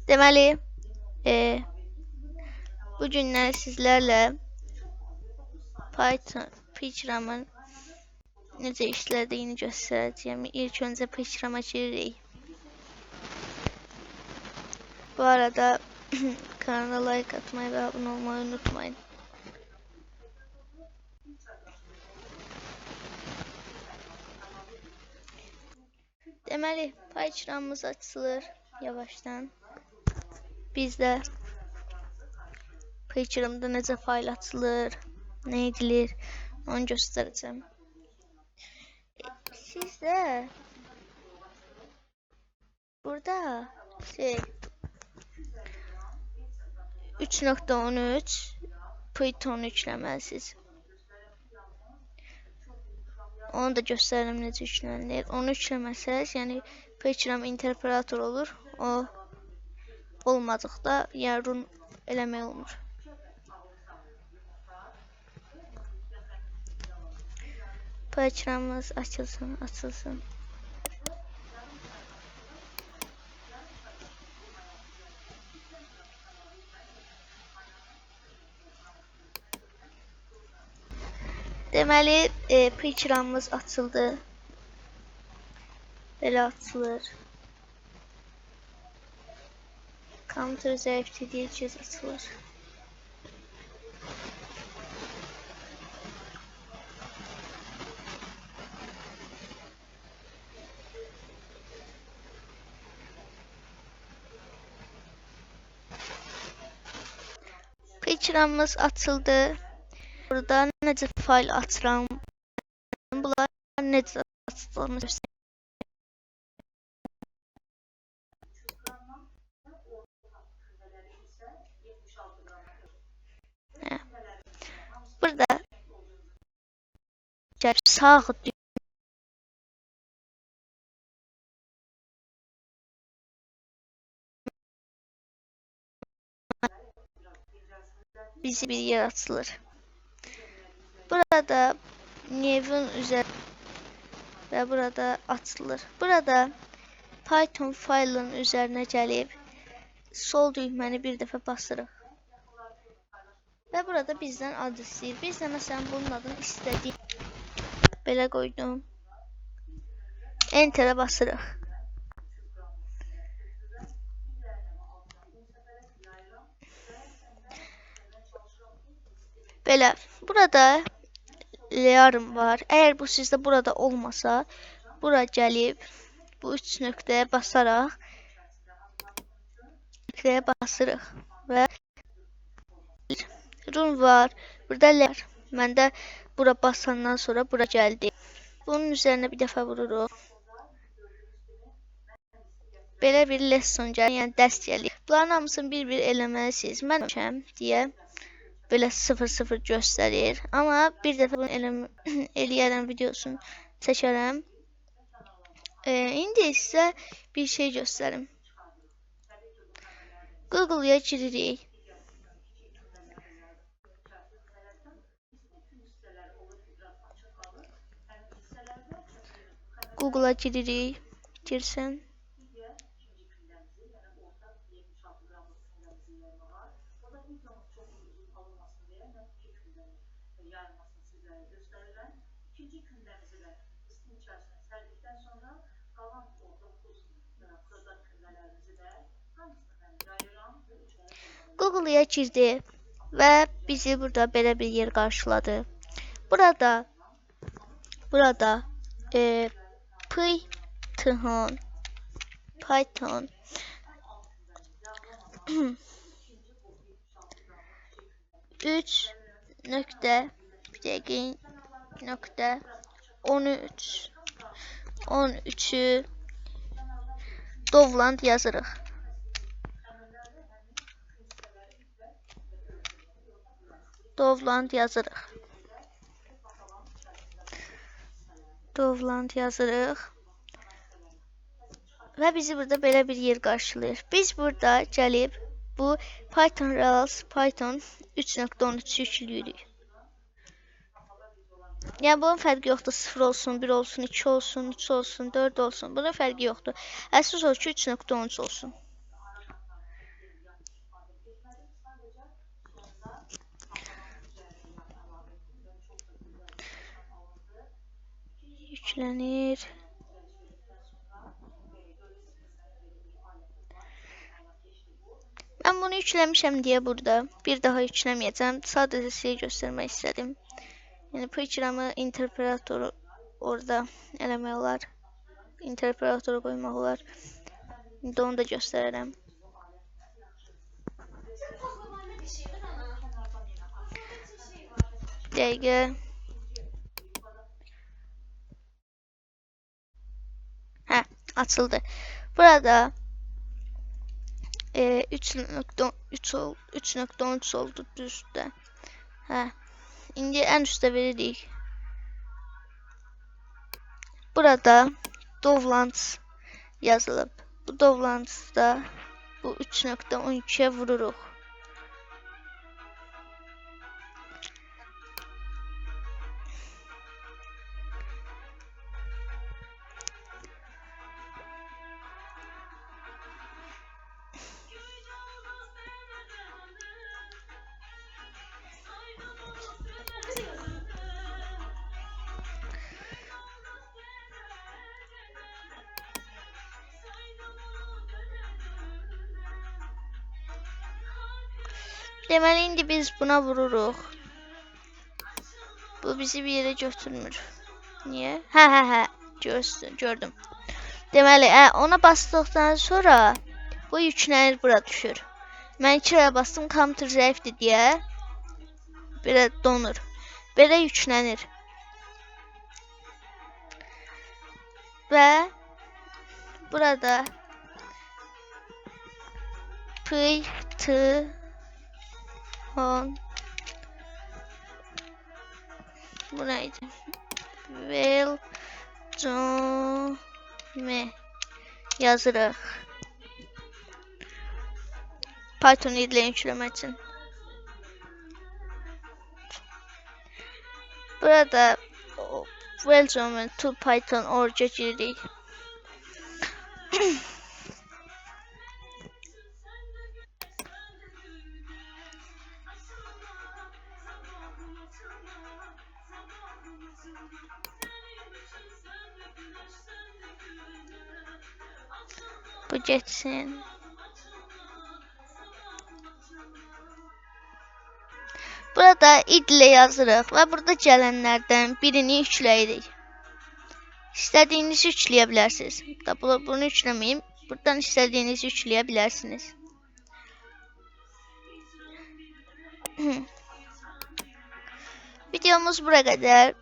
Deməli, bu günlər sizlərlə Python, PyCharm-ın necə işlədiyini göstərəcəyəm. İlk öncə PyCharm-a giririk. Bu arada kanala like atmayı və abunə olmayı unutmayın. Deməli, PyCharm-ımız açılır yavaşdan. Biz də PyCharm-da necə fayl açılır, nə edilir, onu göstərəcəm. Siz də burada 3.13 Python yükləməlisiniz. Onu da göstərirəm necə yüklənilir. Onu yükləməsəz, yəni PyCharm interpretator olur. O olmadıqda, yəni run eləmək olmur. PyCharmımız açılsın, açılsın. Deməli, PyCharmımız açıldı. Belə açılır. Counter zəifdir deyir ki, açılır. PyCharmımız açıldı. Burada necə fayl açıram, bunlar necə açıldığını göstərir. Burada sağ bizi bir yer açılır. Burada New'un üzeri və burada açılır. Burada Python faylının üzərinə gəlib sol düyməni bir dəfə basırıq. Və burada bizdən ad istəyir. Biz də məsələn bunun adını istədiyim belə qoydum. Enter'ə basırıq. Belə, burada Learn var. Əgər bu sizdə burada olmasa, bura gəlib bu üç nöqtəyə basaraq nöqtəyə basırıq və run var. Burada Learn. Məndə bura basandan sonra bura gəldi. Bunun üzərinə bir dəfə vururuq. Belə bir lesson gəlir, yəni dərs gəlir. Bunların hamısını bir-bir eləməlisiniz. Mən ölçəm deyə belə 0-0 göstərir. Amma bir dəfə bunu eləyərəm, videosunu çəkərəm. İndi sizə bir şey göstərim. Google-ya giririk. Google'a giririk. Girsin. Google'ya girdi və bizi burada belə bir yer qarşıladı. Burada Python 3.13 13'ü Dovland yazırıq. Dovland yazırıq. Dovland yazırıq. Və bizi burada belə bir yer qarşılayır. Biz burada gəlib bu Python Rails Python 3.13 yükləyirik. Yəni bunun fərqi yoxdur. 0 olsun, 1 olsun, 2 olsun, 3 olsun, 4 olsun. Bunun fərqi yoxdur. Əsas odur ki, 3.13 olsun. Yüklənir. Mən bunu yükləmişəm deyə burada bir daha yükləməyəcəm. Sadəcə sizə göstərmək istədim. Yəni PyCharm-ı interpretoru orada eləmək olar. İnterpretoru qoymaq olar. İndi onu da göstərərəm. Bir dəqiqə. Hə, açıldı. Burada 3.13 oldu düzdür. Hə. İndi ən üstə veririk. Burada Downloads yazılıb. Bu Downloads'da bu 3.12-yə vururuq. Deməli, indi biz buna vururuq. Bu bizi bir yerə götürmür. Niyə? Hə. Gördüm. Deməli, ona basdıqdan sonra bu yüklənir, bura düşür. Mən 2 rəyə bastım, kompüter zəifdir deyə belə donur. Belə yüklənir. Və burada P, T, bu neydi? Welcome yazırıq. Python ilə yükləmək üçün. Burada Welcome to Python org-a giririk. Bu getsin. Burada idle yazırıq və burada gələnlərdən birini yükləyirik. İstədiyinizi yükləyə bilərsiniz. Bunu yükləməyim. Buradan istədiyinizi yükləyə bilərsiniz. Videomuz bura qədər.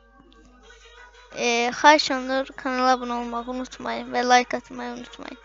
Xahiş olunur, kanala abunə olmağı unutmayın və like atmayı unutmayın.